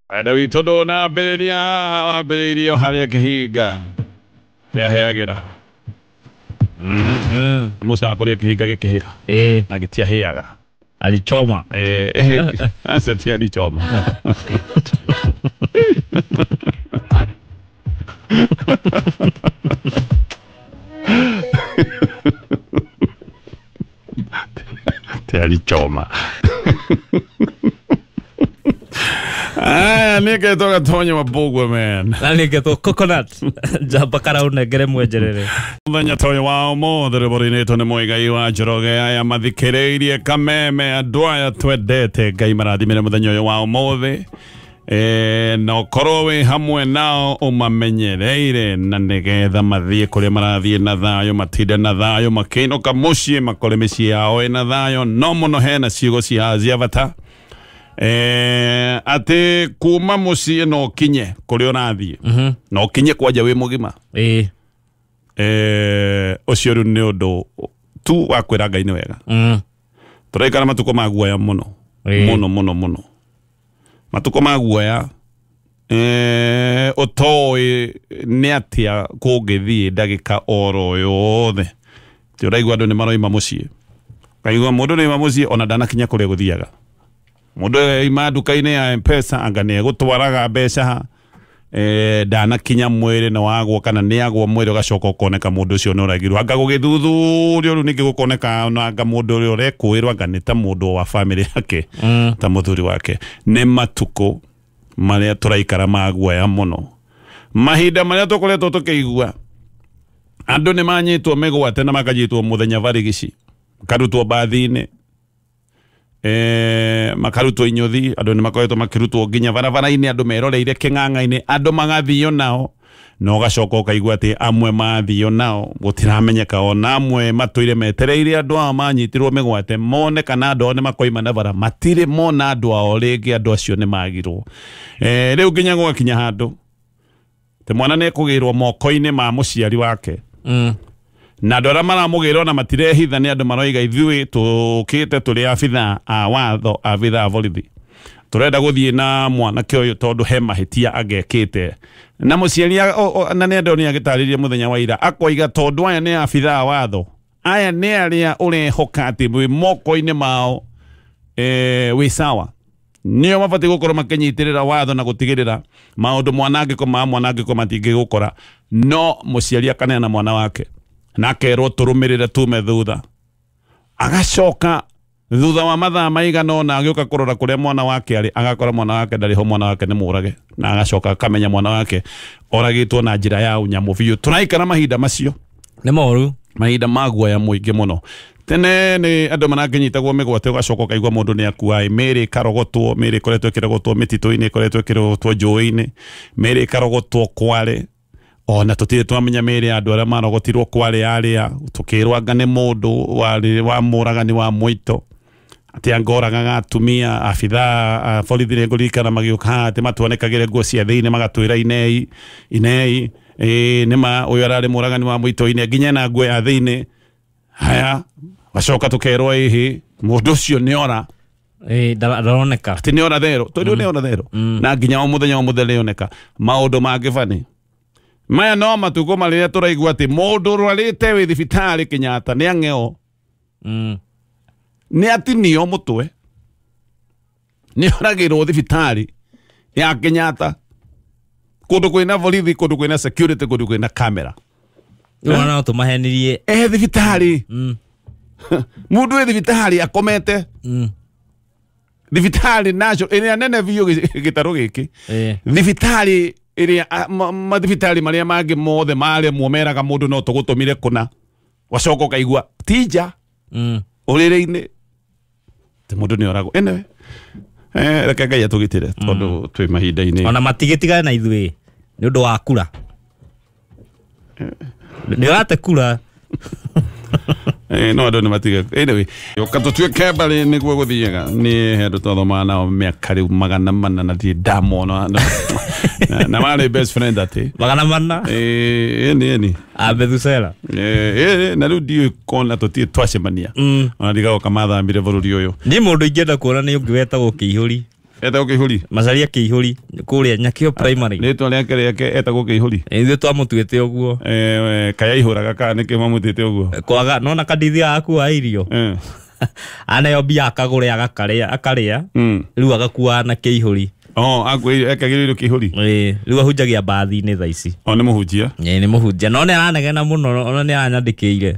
Wenda witũ ndũnambĩrĩria wambĩrĩirie o harĩa kĩhinga kĩahĩagĩra. Musa akorire kĩhinga gĩkĩhĩa na gĩtiahĩaga. Alichoma. Aca ti alichoma. Ti alichoma. Aya nĩngetwo Gatonyo wa Mbũgua man. Na nĩngetwo Coconut. Njamba karaunengere mwenjerere. Mũthenya ta ũyũ wa ũmũthĩ rwĩmbo rũinĩtwo nĩ Mũigai wa Njoroge. Aya mathikĩrĩirie kameme andũ aya twendete Ngai marathimĩre mũthenya ũyũ wa ũmũthĩ. Na ũkorwo wĩ hamwe nao ũmamenyereire na nĩgetha mathiĩ kũrĩa marathiĩ na thayũ, matinde na thayũ, makĩinũka mũciĩ makore mĩciĩ yao ĩna thayũ. No mũno hena ciugo cia bata atĩ kuma mũciĩ no ũkinye kũrĩa ũrathiĩ, na ũkinye kwanja wĩ mũgima. Ũcio rĩu nĩ ũndũ tu wa kwĩra Ngai nĩ wega. Tũraikara matukũ ma guoya mũno. Mũno mũno mũno. Matukũ ma guoya ũtoĩ nĩ atĩa kũngĩthiĩ ndagĩka oro yothe. Ti ũraigua andũ nĩ maroima mũciĩ, ũkaigua mũndũ nĩoima mũciĩ ona ndanakinya kũrĩa gũthiaga. Mũndũ oima nduka-inĩ ya M-Pesa anga nĩ egũtwaraga mbeca ha, ndanakinya mwĩrĩ nĩ wagwo kana nĩ agwo mwĩrĩ ũgacoka ũkoneka mũndũ ũcio nĩ ũragirwo. Anga gũgĩthuthurio rĩu ningĩ gũkoneka ona anga mũndũ ũrĩa ũrekũĩrwo anga nĩ ta mũndũ wa bamĩrĩ yake, ta mũthuri wake. Nĩ matukũ marĩa tũraikara ma guoya mũno. Mahinda marĩa tũkoretwo tũkĩigua andũ nĩ manyitwo mĩgwate na makanyitwo mũthenya barigici, makarutwo mbathi-inĩ, makarutwo inyuthi, andũ nĩ makoretwo makĩrutwo nginya barabara-inĩ, andũ meroreire kĩng'ang'a-inĩ, andũ magathio nao, na ũgacoka ũkaigua atĩ amwe mathio nao gũtiramenyeka, ona amwe matũire metereire andũ ao manyitirwo mĩgwate mone kana andũ ao nĩ makoima na bara, matirĩ mona andũ ao rĩngĩ, andũ acio nĩ magirwo. Rĩu nginya gũgakinya handũ atĩ mwana nĩ ekũgĩrwo moko-inĩ ma mũciari wake. Na andũ arĩa maramũgĩra ona matirehitha nĩ andũ maroiga ithuĩ tũkĩte tũrĩ abithaa a watho, abithaa a borithi, tũrenda gũthiĩ na mwanake ũyũ tondũ he mahĩtia angĩekĩte. Na mũciari na nĩ andũ nĩ agĩtarĩria mũthenya wa ira akoiga tondũ aya nĩ abithaa a watho, aya nĩ arĩa ũrehoka atĩ wĩ moko-inĩ mao, wĩ sawa, nĩo mabatiĩ gũkorwo makĩnyitĩrĩra watho na gũtigĩrĩra maũndũ mwanangĩko ma mwanangĩko matingĩgũkora. No mũciari akaneana mwana wake na akerwo tũrũmĩrĩre tume thutha, agacoka thutha wa mathaa maigana ũna agĩũka kũrora kũrĩa mwana wake arĩ, agakora mwana wake ndarĩ ho, mwana wake nĩ mũrage, na agacoka akamenya mwana wake oragĩtwo na njĩra ya ũnyamũ biũ. Tũraikara mahinda macio nĩ moru, mahinda ma guoya mũingĩ mũno. Tene nĩ andũ marakĩnyitagwo mĩgwate, ũgacoka ũkaigua mũndũ nĩ akua, mĩĩrĩ ĩkarogotwo, mĩĩrĩ ĩkoretwo ĩkĩrogotwo mĩtitũ-inĩ, ĩkoretwo ĩkĩrogotwo njũĩ-inĩ, mĩĩrĩ ĩkarogotwo kware. Ona tũtirĩ twamenya mĩĩrĩ ya andũ arĩa marogotirwo kware arĩa, tũkĩrwo anga nĩ mũndũ warĩ wa mũragani wa mũito, atĩ anga oragaga atumia. Abithaa a borithi nĩ ngũririkana magĩũka haha atĩ matuonekagĩre nguo cia thĩinĩ, magatwĩra inei inei, nĩma ũyũ ararĩ mũragani wa mũito ine nginya na nguo ya thĩinĩ. Haya, gacoka tũkerwo ĩhĩ mũndũ ũcio nĩ ora. Ndaroneka. Atĩ nĩ ora therũ, tondũ nĩ ora therũ. Na nginya o mũthenya o mũthenya nĩoneka maũndũ mangĩ bani. Maya no matukũ marĩa tũraigua atĩ mũndũ ũrwarĩte wĩ thibitarĩ Kenyatta nĩ ang'eo. Nĩ atinio mũtwe, nĩ oragĩrwo thibitarĩ ya Kenyatta, kũndũ kwĩna borithi, kũndũ kwĩna security, kũndũ kwĩna camera. Rĩu no tũmahenirie. Thibitarĩ. Mũndũ wĩ thibitarĩ akomete. Thibitarĩ national ĩrĩa nene biũ gĩtarũ gĩkĩ. Thibitarĩ ĩrĩa, mathibitarĩ marĩa mangĩ mothe maremwo meraga mũndũ no tũgũtũmire kũna, wacoka ũkaigua tinja ũrĩrĩ-inĩ atĩ mũndũ nĩ oragwo. Anyway, reke Ngai atũgitĩre tondũ twĩ mahinda-inĩ. Ona matigĩtigane na ithuĩ nĩ ũndũ wa kura. Nĩ ũrate kura. No andũ nĩ matige. Anyway, ũka tũtuĩke mbarĩ nĩguo gũthiaga. Nĩ he andũ twathomaga nao mĩaka rĩu 400 na ndirĩ ndamona. Na marĩ best friend atĩ. 400? Ĩni, ĩni. A Methusela. Na rĩu ndiũĩ kona tũtirĩ twacemania. Ona ndigagoka mathambire bũrũri ũyũ. Niĩ mũndũ ingĩenda kuona nĩ ũngĩ wetagwo Kĩihũri. Etagwo Kĩihũri. Macharia Kĩihũri kũrĩa Nyakĩo primary. Rĩtwa rĩake rĩake etagwo Kĩihũri. Ithuĩ twamũtuĩte ũguo. Kaya ihũraga kana nĩkĩ mamũtuĩte ũguo? Kwaga nona kandithi akua irio. Aneo mbia akagũre agakarĩa akarĩa. Rĩu agakua na Kĩihũri. Oh, akuĩire ekagĩrĩirwo Kĩihũri. Ĩĩ, rĩu ahunjagia mbathi-inĩ thaa ici. O nĩ mũhunjia? Ĩĩ, nĩ mũhunjia. No nĩ aranegena mũno, ona nĩ aranyandĩkĩire.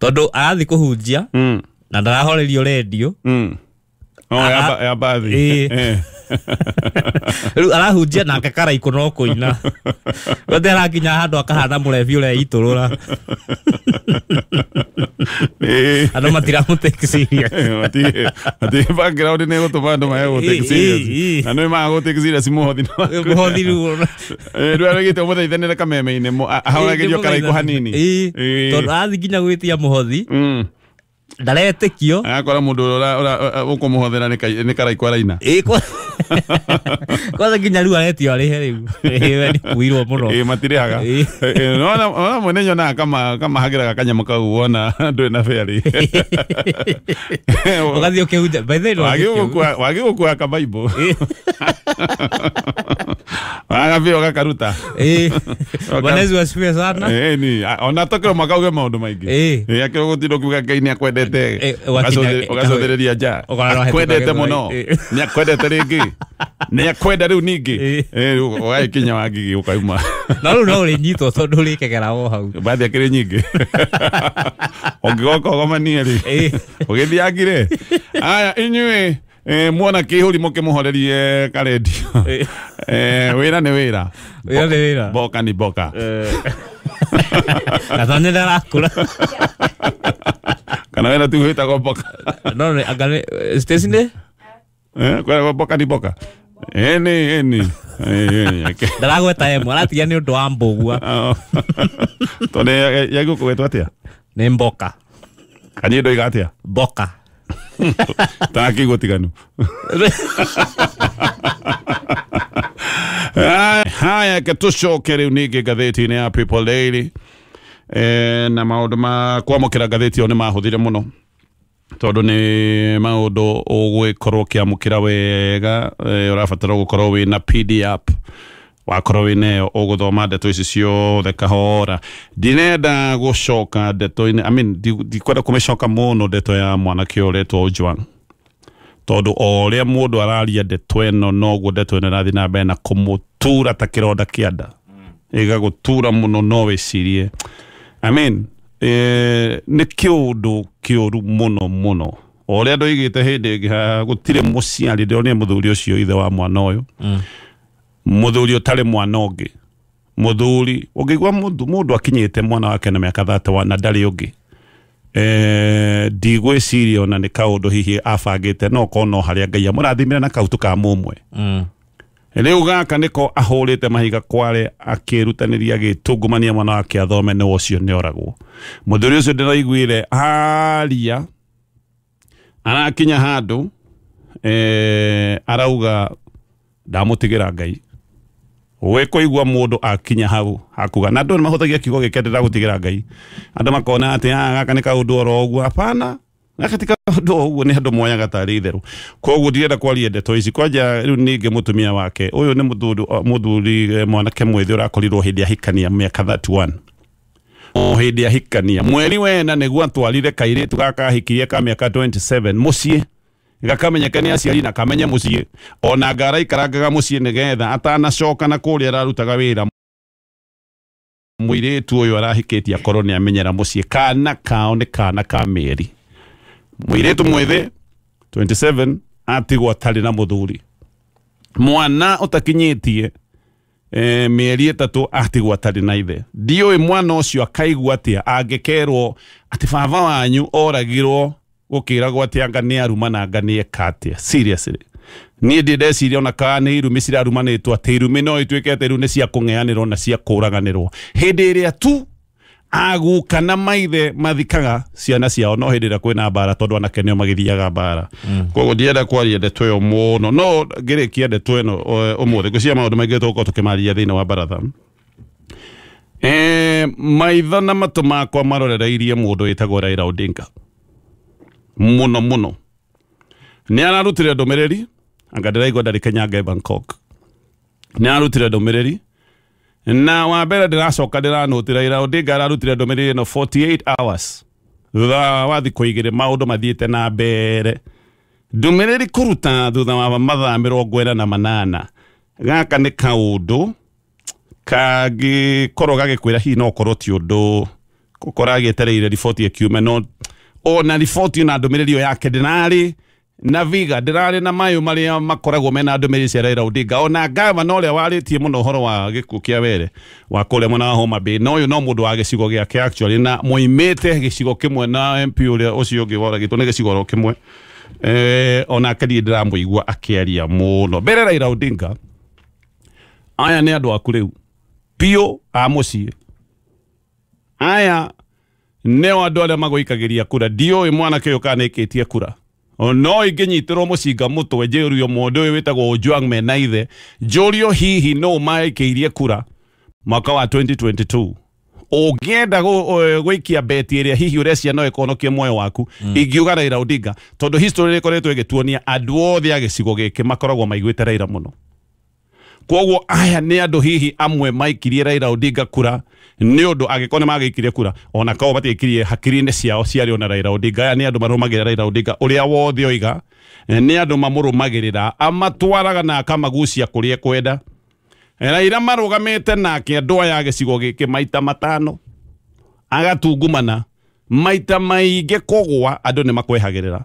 Tondũ arathiĩ kũhunjia na ndarahorerio rendio. Oh, ya mbathi. Ĩĩ. Rĩu arahunjia nake Karaikũ no kũina. Wete arakinya handũ akahana mũrebi ũrĩa itũrũra. Andũ matiramũtake serious. Mati background nĩ ĩgũtũma andũ mae gũtake serious. Na nĩ maga gũtake serious mũhothi. Mũhothi rĩu. Rĩu arĩgĩte ũmũthaithanĩre kameme-inĩ ahoragĩrio Karaikũ hanini. Tondũ arathiĩ nginya gwĩtia mũhothi. Ndaretĩkio. Agakora mũndũ ũrĩa ũkũmũhothera nĩ Karaikũ araina. Kwanza nginya rĩu aretio arĩhe rĩu. We nĩ kuirwo mũno. Matirĩhaga. Ona mwene nyonaga kamahagĩraga kanyamũ kau wona ndũrĩ na fare. Ũgathiĩ ũkĩhunja. By the way, wagĩ gũkua kabaibũ. Wagabia ũgakaruta. Bwana Yesu asifiwe sana. Ona tokĩrwo makauge maũndũ maingĩ. Akĩrwo gũtinda ũkiuga Ngai nĩ akwendete. Ũgacũthĩrĩria nja. Akwendete mũno. Nĩ akwendete rĩngĩ. Nĩ akwenda rĩu ningĩ. Ũgagĩkinya Wangigĩ ũkauma. No rĩu no ũrĩnyitwo tondũ ũrĩkegera o hau. Mbathi akĩrĩ nyingĩ. Ũngĩgoka ũgomanie rĩ. Ũgĩthiangire. Aya inyuĩ muona Kĩihũri mũkĩmũhorerie karendio. Wĩra nĩ wĩra. Wĩra nĩ wĩra. Mboka nĩ mboka. Gatonye ndarakũra. Kana wĩra tu wĩtagwo mboka. No nĩ anga nĩ Stacy nĩ? Kwĩragwo mboka nĩ mboka. Ĩni. Ndaragweta ĩmwe aratigia nĩ ũndũ wa mbũgua. Tondũ yagũkũgwetwo atĩa? Nĩ mboka. Kanyĩ ndoiga atĩa? Mboka. Tarakĩigua tiganu. Haya, tũcoke rĩu ningĩ ngathĩti-inĩ ya People Daily. Na maũndũ ma kwamũkĩra ngathĩti ĩyo nĩ mahũthire mũno tondũ nĩ maũndũ ũgũgĩkorwo ũkĩamũkĩra wega. Ũrabatara gũkorwo wĩna PDF, wakorwo wĩnayo ũgũthoma ndeto ici ciothe kahora. Ndinenda gũcoka ndeto-inĩ, I mean, ndikwenda kũmĩcoka mũno ndeto ya mwanake ũretwo Ojwang, tondũ o ũrĩa mũndũ araria ndeto ĩno noguo ndeto ĩno ĩrathiĩ na mbere na kũmũtura ta kĩronda kĩa nda, ĩgagũtura mũno. No wĩcirie, I mean, nĩ kĩũndũ kĩũru mũno mũno. O ũrĩa ndoigĩte hĩndĩ ĩngĩ, gũtirĩ mũciari, ndĩronire mũthuri ũcio ithe wa mwana ũyũ, mũthuri ũtarĩ mwana ũngĩ, mũthuri ũngĩigua mũndũ akinyĩte mwana wake na mĩaka 31 na ndarĩ ũngĩ, ndigwĩciria ona nĩ kaũndũ hihi abangĩte, no korwo no harĩa Ngai amũrathimire na kautũ ka mũmwe. Rĩu gaka nĩko ahũrĩte mahiga kware akĩrutanĩria agĩtungumania mwana wake athome, nĩ ũcio nĩ oragwo. Mũthuri ũcio ndĩraiguire aria arakinya handũ arauga ndamũtigĩra Ngai. Wĩkũigua mũndũ akinya hau hakuga, na andũ nĩ mahũthagia kiugo gĩkĩ atĩ ndagũtigĩra Ngai, andũ makona atĩ gaka nĩ kaũndũ oro ũguo. Hapana, gaka ti kaũndũ o ũguo, nĩ andũ moyaga tarĩ itherũ. Koguo ndirenda kwaria ndeto ici kwanja. Rĩu ningĩ mũtumia wake ũyũ nĩ mũthuri mwanake mwĩthĩ ũrakorirwo hĩndĩ ahikania mĩaka 31, o hĩndĩ ahikania mweri wena nĩguo atwarire kairĩtu gaka ahikirie ka mĩaka 27 mũciĩ, gakamenyeka nĩ aciari na kamenye mũciĩ, ona ngaraikarangaga mũciĩ nĩgetha atanacoka na kũrĩa ararutaga wĩra mũirĩtu ũyũ arahikĩtie akorwo nĩ amenyera mũciĩ. Kana kao nĩ kana ka mĩeri. Mũirĩtu mwĩthĩ 27 atigwo atarĩ na mũthuri, mwana ũtakinyĩtie mĩeri 3 atigwo atarĩ na ithe. Ndiũĩ mwana ũcio akaigua atĩa angĩkerwo atĩ baba wanyu oragirwo gũkĩragwo atĩ anga nĩ aruma anga nĩ eka atĩa. Seriously, niĩ ndĩ ndeciria ona kana nĩ irumi cirarumanĩtwo atĩ irumi no ituĩke atĩ rĩu nĩ cia kũng'eanĩrwo na cia kũraganĩrwo hĩndĩ ĩrĩa tu aguka na maithe mathikaga ciana ciao, no hĩndĩ ĩrĩa kwĩna mbara, tondũ anake nĩo magĩthiaga mbara. Koguo ndienda kwaria ndeto ĩyo mũno, no ngĩrĩkia ndeto ĩno ũmũthĩ ngwĩciria maũndũ maingĩ tũgũkorwo tũkĩmaria thĩinĩ wa baratha. Maitho na matũ makwa marorereirie mũndũ wĩtagwo Raila Odinga mũno mũno. Nĩ ararutire ndũmĩrĩri Anga ndĩraigua ndarĩ Kenya Bangkok. Nĩ ararutire ndũmĩrĩri na wa mbere ndĩracoka ndĩranũti Raila Odinga ararutire ndũmĩrĩri ĩno 48 hours thutha wa thikũ igĩrĩ maũndũ mathiĩte na mbere. Ndũmĩrĩri kũruta thutha wa mathaa 48. Gaka nĩ kaũndũ kangĩkorwo gagĩkwĩra hihi no ũkorwo ti ũndũ gũkorwo agĩetereire riboti ĩkiume, no ona riboti na ndũmĩrĩri ĩyo yake ndĩrarĩ na viga, ndĩrarĩ na mayũ marĩa makoragwo mena ndũmĩrĩri cia Raila Odinga. Ona gavana ũrĩa warĩtie mũno ũhoro wa gĩkuũ kĩa Were wa kũrĩa mwena wa Homa Bay, na ũyũ no mũndũ wa gĩcigo gĩake actually, na moimĩte gĩcigo kĩmwe na MP ũrĩa ũcio ũngĩ woragĩtwo nĩ gĩcigo oro kĩmwe. Onake niĩ ndĩramũigua akĩaria mũno mbere Raila Odinga. Aya nĩ andũ aku rĩu biũ a mũciĩ, aya nĩo andũ arĩa magũikagĩria kura. Ndiũĩ mwanake ũyũ kana nĩĩkĩtie kura, no ingĩnyitĩrwo mũcinga mũtwe njĩũrio mũndũ ũyũ wĩtagwo Ojwang mena ithe, njũrio hihi no maikĩirie kura mwaka wa 2022. Ũngĩenda gũikia beti ĩrĩa hihi ũrecia no ĩkonokie muoyo waku, ingiuga Raila Odinga, tondũ history ĩkoretwo ĩgĩtuonia andũ othe a gĩcigo gĩkĩ makoragwo maiguĩte Raila mũno. Koguo aya nĩ andũ hihi amwe maikirie Raila Odinga kura nĩ ũndũ angĩkorwo nĩ magĩikirie kura, ona korwo matiaikirie hakiri-inĩ ciao ciarĩ ona Raila Odinga. Aya nĩ andũ marũmagĩrĩra Raila Odinga ũrĩa wothe oiga, nĩ andũ mamũrũmagĩrĩra, amatwaraga na akamagucia kũrĩa ekwenda. Raila marũgamĩte nake andũ aya a gĩcigo gĩkĩ maita matano, agatungumana maita maingĩ kũgwa, andũ nĩ makwehagĩrĩra.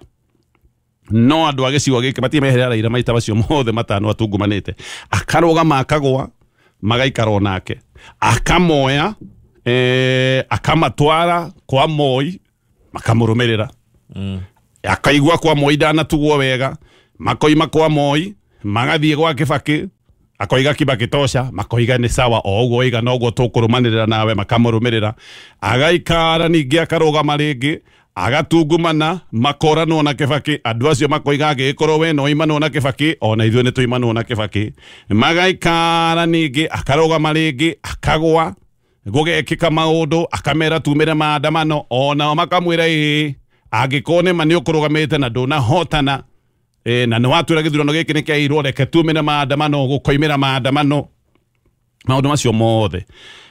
No andũ a gĩcigo gĩkĩ matirĩ meherera Raila maita macio mothe matano atungumanĩte, akarũgama akagwa, magaikara nake, akamoya akamatwara kwa Moi, makamũrũmĩrĩra. Akaigua kwa Moi ndanatugwo wega, makoima kwa Moi magathiĩ gwa Kibaki, akoiga Kibaki tosha, makoiga nĩ sawa o ũguo oiga noguo tũkũrũmanĩrĩra nawe, makamũrũmĩrĩra. Agaikara ningĩ akarũgama rĩngĩ, agatungumana, makoranwo na Kibaki, andũ acio makoiga angĩgĩkorwo we no imanwo na Kibaki, ona ithuĩ nĩ tũimanwo na Kibaki. Magaikara ningĩ akarũgama rĩngĩ, akagwa, gũgekĩka maũndũ, akamera tumĩre maandamano, onao makamwĩra ĩĩ, angĩkorwo nĩma nĩ ũkũrũgamĩte na ndũnahotana, na nĩ watwĩra gĩthurano gĩkĩ nĩ kĩairwo, reke tumĩre maandamano, gũkoimĩra maandamano, maũndũ macio mothe.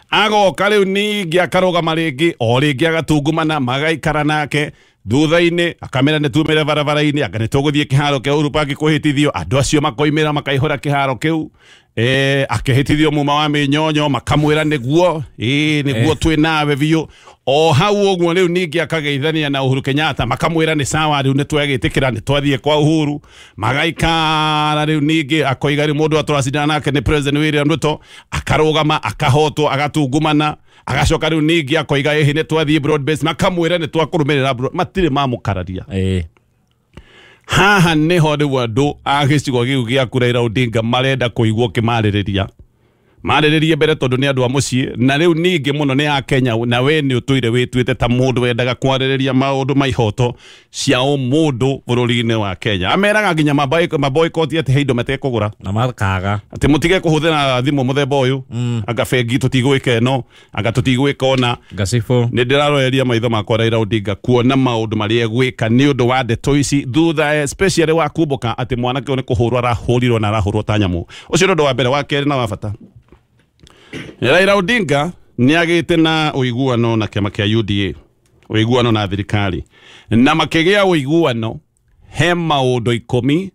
Agoka rĩu ningĩ akarũgama rĩngĩ, o rĩngĩ agatungumana, magaikara nake thutha-inĩ akamera nĩ tumĩre barabara-inĩ, anga nĩ tũgũthiĩ kĩharo kĩa Uhuru Park kwĩhĩtithio, andũ acio makoimĩra makaihũra kĩharo kĩu, akĩhĩtithio muma wa mĩnyonyo, makamwĩra nĩguo, nĩguo twĩ nawe biũ. O hau ũguo rĩu ningĩ akageithania na Uhuru Kenyatta, makamwĩra nĩ sawa rĩu nĩ twagĩtĩkĩra, nĩ twathiĩ kwa Uhuru. Magaikara rĩu ningĩ akoiga rĩu mũndũ atũracindana nake nĩ President William Ruto, akarũgama akahotwo, agatungumana, agacoka rĩu ningĩ akoiga ĩhĩ nĩ twathiĩ broad base, makamwĩra nĩ twakũrũmĩrĩra broad, matirĩ mamũkararia. Haha nĩho rĩu andũ a gĩcigo gĩu gĩaku Raila Odinga marenda kũigua ũkĩmarĩrĩria, marĩrĩrie mbere tondũ nĩ andũ a mũciĩ, na rĩu ningĩ mũno nĩ a Kenya, na we nĩ ũtũire wĩtuĩte ta mũndũ wendaga kwarĩrĩria maũndũ ma ihoto cia ũmũndũ bũrũri-inĩ wa Kenya. Ameraga nginya maboycott atĩ he indo matekũgũra na makaga, atĩ mũtige kũhũthĩra thimũ mũthemba ũyũ, anga bengi tũtigwĩka ĩno, anga tũtigwĩka ona ngacibũ. Nĩ ndĩraroreria maitho makwa Raila Odinga kuona maũndũ marĩa egwĩka nĩ ũndũ wa ndeto ici thutha especially wa kumbuka atĩ mwanake ũyũ nĩ kũhũrwo arahũrirwo na arahũrwo ta nyamũ. Ũcio nĩ ũndũ wa mbere. Wa kerĩ na wa bata, Raila Odinga nĩ agĩte na ũiguano na kĩama kĩa UDA, ũiguano na thirikari, na makĩgĩa ũiguano he maũndũ 10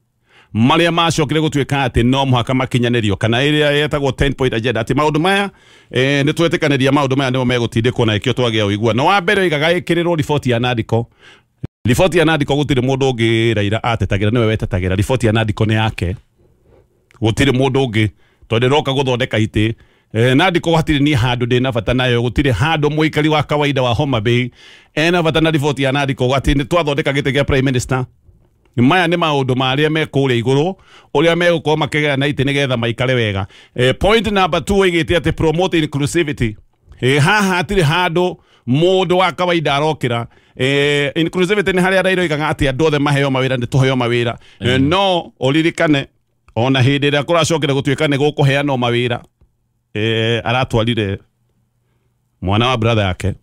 marĩa macokire gũtuĩka atĩ no mũhaka makinyanĩrio, kana ĩrĩa yetagwo 10 point agenda, atĩ maũndũ maya nĩ twetĩkanĩria maũndũ maya nĩmo megũtindĩkwo na ĩkĩo twagĩa ũiguano. Wa mbere oigaga ĩkĩrĩrwo riboti ya Nandiko. Riboti ya Nandiko gũtirĩ mũndũ ũngĩ Raila atetagĩra, nĩwe wetetagĩra. Riboti ya Nandiko nĩ yake, gũtirĩ mũndũ ũngĩ, tondũ ĩroka gũthondeka itĩ. Nandiko hatirĩ niĩ handũ ndĩna bata nayo, gũtirĩ handũ mũikari wa kawaida wa Homa Bay ena bata na riboti ya Nandiko atĩ nĩ twathondeka gĩtĩ kĩa prime minister. Maya nĩ maũndũ marĩa me kũrĩa igũrũ, ũrĩa megũkorwo makĩgĩa na itĩ nĩgetha maikare wega. Point number 2 oigĩte atĩ promote inclusivity. Haha hatirĩ handũ mũndũ wa kawaida arokĩra. Inclusivity nĩ harĩa Raila oigaga atĩ andũ othe maheo mawĩra, nĩ tũheo mawĩra. No ũririkane ona hĩndĩ ĩrĩa kũracokire gũtuĩka nĩ gũkũheanwo mawĩra, aratwarire mwana wa brother yake.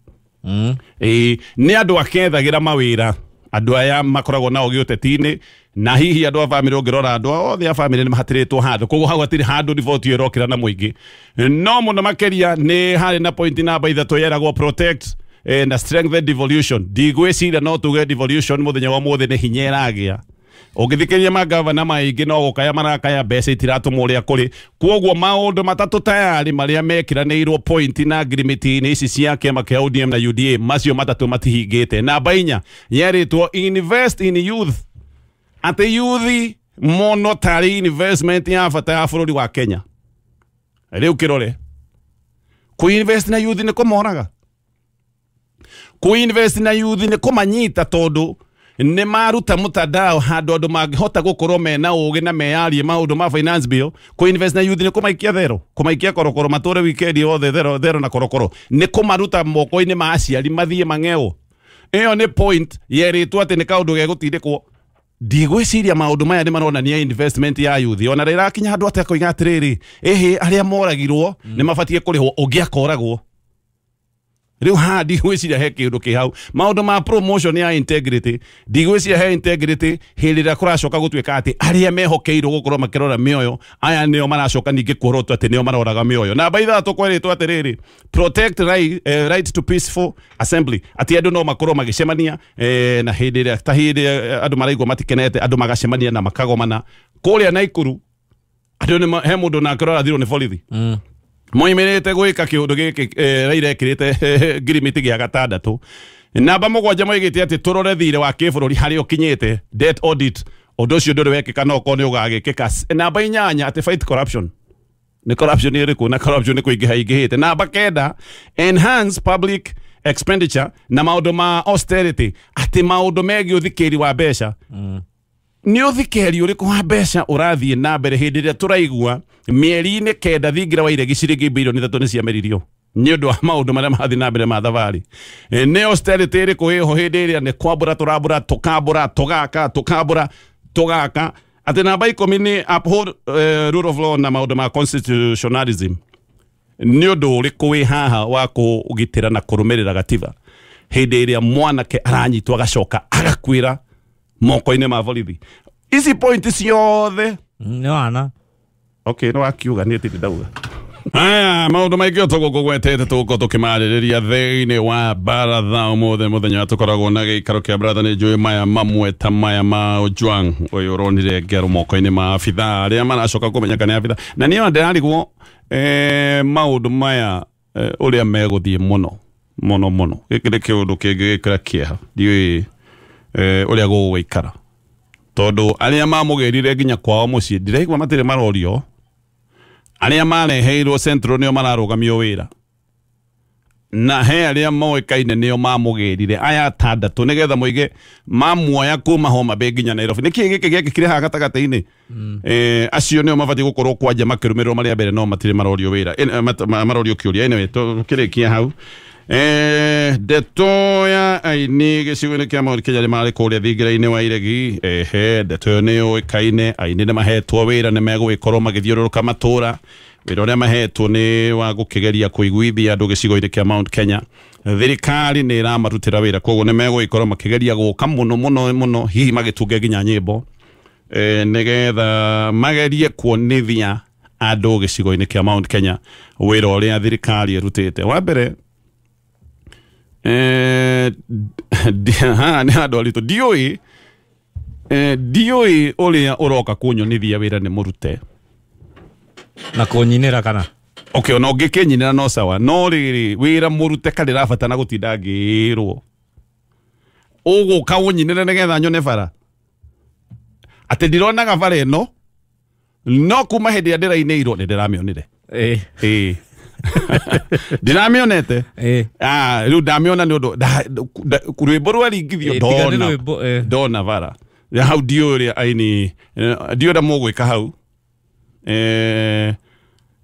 Nĩ andũ akethagĩra mawĩra, andũ aya makoragwo nao gĩũteti-inĩ Na hihi andũ a bamĩrĩ ũngĩrora andũ othe a bamĩrĩ nĩ mahatĩrĩtwo handũ, koguo hau hatirĩ handũ riboti ĩyo ĩrokĩra na mũingĩ. No mũno makĩria nĩ harĩ na point namba 3 yeragwo protect na strengthen devolution. Ndigwĩciria no tuge devolution mũthenya wa ũmũthĩ nĩ hinya ĩragĩa. Ũngĩthikĩrĩria magavana maingĩ no gũkaya marakaya mbeca itiratũmwo ũrĩa kũrĩ. Koguo maũndũ matatũ tayari marĩa mekĩranĩirwo point na ngirimiti-inĩ ici cia kĩama kĩa ODM na UDA, macio matatũ matihingĩte. Namba 4 yerĩtwo invest in youth, atĩ youth mono tarĩ investment ya bata ya bũrũri wa Kenya. Rĩu kĩrore, kũ-invest na youth nĩ kũmoraga, kũ-invest na youth nĩ kũmanyita, tondũ nĩ maruta mtandao handũ andũ mangĩhota gũkorwo mena ũgĩ na meyarie maũndũ ma finance bill. Kũ-invest na youth nĩ kũmaikia thero, kũmaikia korokoro, matũre weekend yothe thero thero na korokoro, nĩ kũmaruta moko-inĩ ma aciari mathiĩ mang'eo. Ĩyo nĩ point yerĩtwo atĩ nĩ kaũndũ gegũtindĩkwo. Ndigwĩciria maũndũ maya nĩ maronania investment ya youth. Ona rĩrakinya handũ atĩ akoiga atĩrĩrĩ, ĩhĩ arĩa moragirwo nĩ mabatiĩ kũrĩhwo, ũngĩ akoragwo. Rĩu haha ndigwĩciria he kĩũndũ kĩ hau. Maũndũ ma promotion ya integrity, ndigwĩciria he integrity hĩndĩ ĩrĩa kũracoka gũtuĩka atĩ arĩa mehokeirwo gũkorwo makĩrora mĩoyo aya nĩo maracoka ningĩ kuorotwo atĩ nĩo maroraga mĩoyo. Namba 6 kwerĩtwo atĩrĩrĩ, protect right to peaceful assembly, atĩ andũ no makorwo magĩcemania na hĩndĩ ĩrĩa ta hĩndĩ ĩrĩa andũ maraigua matikenete, andũ magacemania na makagomana kũrĩa Naikuru. Andũ nĩ he mũndũ nake ũrathirwo nĩ borithi moimĩrĩte gwĩka kĩũndũ gĩkĩ Raila ekĩrĩte ngirimiti gĩa 6. Namba 7 moigĩte atĩ tũrore thirĩ wa kĩbũrũri harĩa ũkinyĩte, debt audit, ũndũ ũcio ndũrĩ wekĩka no okorwo nĩ ũgagĩkĩka. Namba 8 atĩ fight corruption, nĩ corruption ĩrĩkũ na corruption nĩ kũingĩha ingĩhĩte. Namba 9 enhance public expenditure na maũndũ ma austerity, atĩ maũndũ megiĩ ũthikĩri wa mbeca. Nĩ ũthikĩri ũrĩkũ wa mbeca ũrathiĩ na mbere hĩndĩ ĩrĩa tũraigua mĩeri-inĩ 9 thingira wa iregi ciringi bilioni 3 nĩ ciameririo nĩ ũndũ wa maũndũ marĩa mathiĩ na mbere ma thabarĩ. Nĩ austerity ĩrĩkũ ĩho hĩndĩ ĩrĩa nĩ kwambũra tũrambũra tũkambũra tũgaka tũkambũra tũgaka. Atĩ namba 10 nĩ uphold rule of law na maũndũ ma constitutionalism. Nĩ ũndũ ũrĩkũ wĩ haha wa kũgitĩra na kũrũmĩrĩra gatiba hĩndĩ ĩrĩa mwanake aranyitwo agacoka agakuĩra moko-inĩ ma borithi? Ici point ciothe nĩ wana. Okay, no akiuga nĩ tindi ndauga. Aya maũndũ maingĩ tũgũkũgwetete tũgũkorwo tũkĩmarĩrĩria thĩinĩ wa baratha ũmũthĩ mũthenya tũkoragwo na gĩikaro kĩa baratha. Nĩ njũĩ maya mamwe ta maya ma Ojwang ũyũ ũronire ngero moko-inĩ ma abithaa arĩa maracoka kũmenyeka nĩ abithaa. Na niĩ ona ndĩrarigwo maũndũ maya ũrĩa megũthiĩ mũno mũno mũno. Gĩkĩ nĩ kĩũndũ kĩngĩ gĩkĩra kĩeha, ndiũĩ ũrĩa gũgũikara, tondũ arĩa mamũgĩrire nginya kwao mũciĩ ndiraigua matirĩ marorio. Arĩa mareheirwo Central nĩo mararũgamio wĩra, na he arĩa moĩkaine nĩo mamũgĩrire aya 6 nĩgetha moige mamuoya kuma Homa Bay nginya Nairobi. Nĩkĩĩ gĩkĩ gĩekĩkire haha gatagatĩ-inĩ? Acio nĩo mabatiĩ gũkorwo kwanja makĩrũmĩrĩrwo marĩa mbere, no matirĩ marorio wĩra, marorio kĩũria. Anyway, tũkĩrĩkia hau. Ndeto ya aini gĩcigo-inĩ kĩa Mount Kenya nĩ marĩ kũrĩa thingira-inĩ wa iregi. Ndeto ĩyo nĩ yũĩkaine, aini nĩ mahetwo wĩra, nĩ megũgĩkorwo magĩthiũrũrũka matũra. Wĩra ũrĩa mahetwo nĩ wa gũkĩgeria kũiguithia andũ gĩcigo-inĩ kĩa Mount Kenya. Thirikari nĩ ĩramarutĩra wĩra, koguo nĩ megũgĩkorwo makĩgeria gũka mũno mũno mũno, hihi magĩtunge nginya nyĩmbo nĩgetha magerie kuonithia andũ gĩcigo-inĩ kĩa Mount Kenya wĩra ũrĩa thirikari ĩrutĩte. Wa mbere nĩ handũ haritũ, ndiũĩ ndiũĩ ũrĩa ũroka kũnyonithia wĩra nĩ mũrute na kũnyinĩra kana okay, ona ũngĩkĩnyinĩra no sawa, no rĩrĩ wĩra mũrute karĩrabatana gũtinda ngĩrwo ũgũka ũnyinĩre nĩgetha nyone bara atĩ ndironaga bara ĩno, no kuma hĩndĩ ĩrĩa ndĩrainĩirwo nĩ ndĩramĩonire. Ĩĩ ndiramĩonete rĩu ndamĩona nĩ ũndũ rwĩmbo rwaringithio ndona bara hau, ndiũĩ ũrĩa aini, ndiũĩ ũrĩa mũgwĩka hau,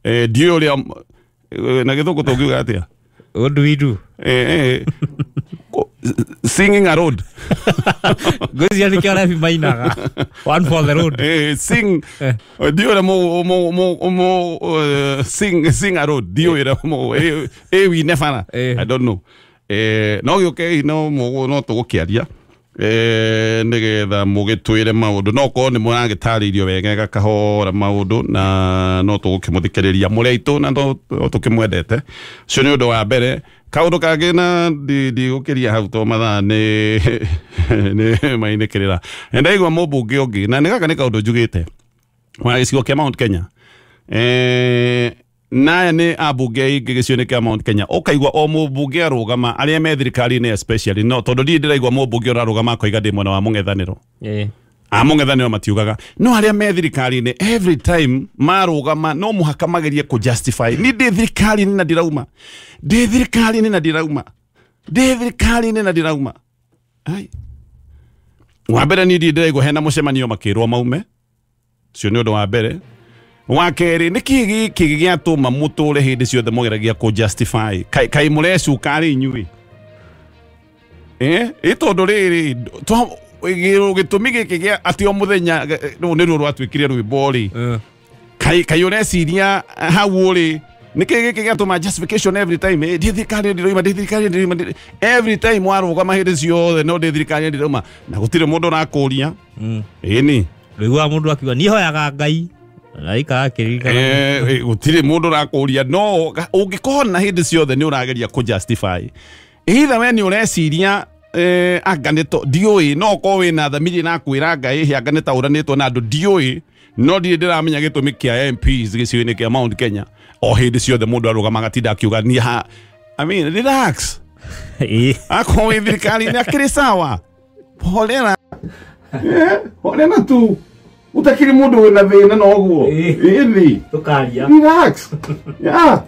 ndiũĩ ũrĩa na gĩthũngũ tũngiuga atĩa? What do we do? Singing a road. Ngwĩciria nĩkĩo arebi mainaga one for the road. Sing ndiũĩ ũrĩa mo sing a road, ndiũĩ ũrĩa mo wine bara, I don't know. No gĩũke no tũgũkĩaria Nĩgetha mũgĩtwĩre maũndũ no korwo nĩ mũragĩtarĩirio wegega kahora maũndũ na no tũgũkĩmũthikĩrĩria mũrĩ aitũ na no tũkĩmwendete. Ũcio nĩ ũndũ wa mbere. Kaũndũ kangĩ na ndigũkĩria hau to mathaa nĩ mainĩkĩrĩra. Nĩndaigua mũmbunge ũngĩ na nĩ gaka nĩ kaũndũ njugĩte wa gĩcigo kĩa Mount Kenya. Naya nĩ ambunge aingĩ gĩcigo-inĩ kĩa Mount Kenya. Ũkaigua o mũmbunge arũgama arĩa me thirikari-inĩ especially no tondũ ndirĩ ndĩraigua mũmbunge ũrarũgama akoiga ndĩ mwena wa mũng'ethanĩro. A mũng'ethanĩro matiugaga no arĩa me thirikari-inĩ every time marũgama no mũhaka magerie kũ justify ni ndĩ thirikari-inĩ na ndirauma, ndĩ thirikari-inĩ na ndirauma, ndĩ thirikari-inĩ na ndirauma. Ai, wa mbere niĩ ndirĩ ndĩraigua hena mũcemanio makĩrwo maume. Ũcio nĩ ũndũ wa mbere. Wa kerĩ nĩ kĩĩ gĩkĩ gĩatũma mũtũre hĩndĩ ciothe mũgeragia kũ justify kaĩ mũrecuka rĩ inyuĩ? Ĩ tondũ rĩrĩ gĩtũmi gĩkĩ gĩa atĩ o mũthenya rũu nĩruo rwatuĩkire rwĩmbo rĩ, kaĩ ũreciria hau ũrĩ nĩ kĩĩ gĩkĩ gĩatũma justification every time? Ndĩ thirikari ndĩroima, ndĩ thirikari ndĩroima, every time warũgama hĩndĩ ciothe no ndĩ thirikari ndĩroima na gũtirĩ mũndũ ũrakũria. Ĩni rĩu mũndũ akiuga niĩ hoyaga Ngai gũtirĩ mũndũ ũrakũria no ũngĩkona hĩndĩ ciothe nĩ ũrageria kũ justify either we nĩ ũreciria anga nĩ ndiũĩ no ũkorwo wĩna thamiri na kwĩra Ngai ĩhĩ anga nĩ ta ũranĩtwo na andũ ndiũĩ no ndirĩ ndĩramenya gĩtũmi kĩa MPs gĩcigo-inĩ kĩa Mount Kenya o hĩndĩ ciothe mũndũ arũgama agatinda akiuga niĩ ha I mean relax. Akorwo wĩ thirikari-inĩ akĩrĩ sawa, horera horera tu utakiri mundu wina thina noguo ithi tukaria relax. Yeah.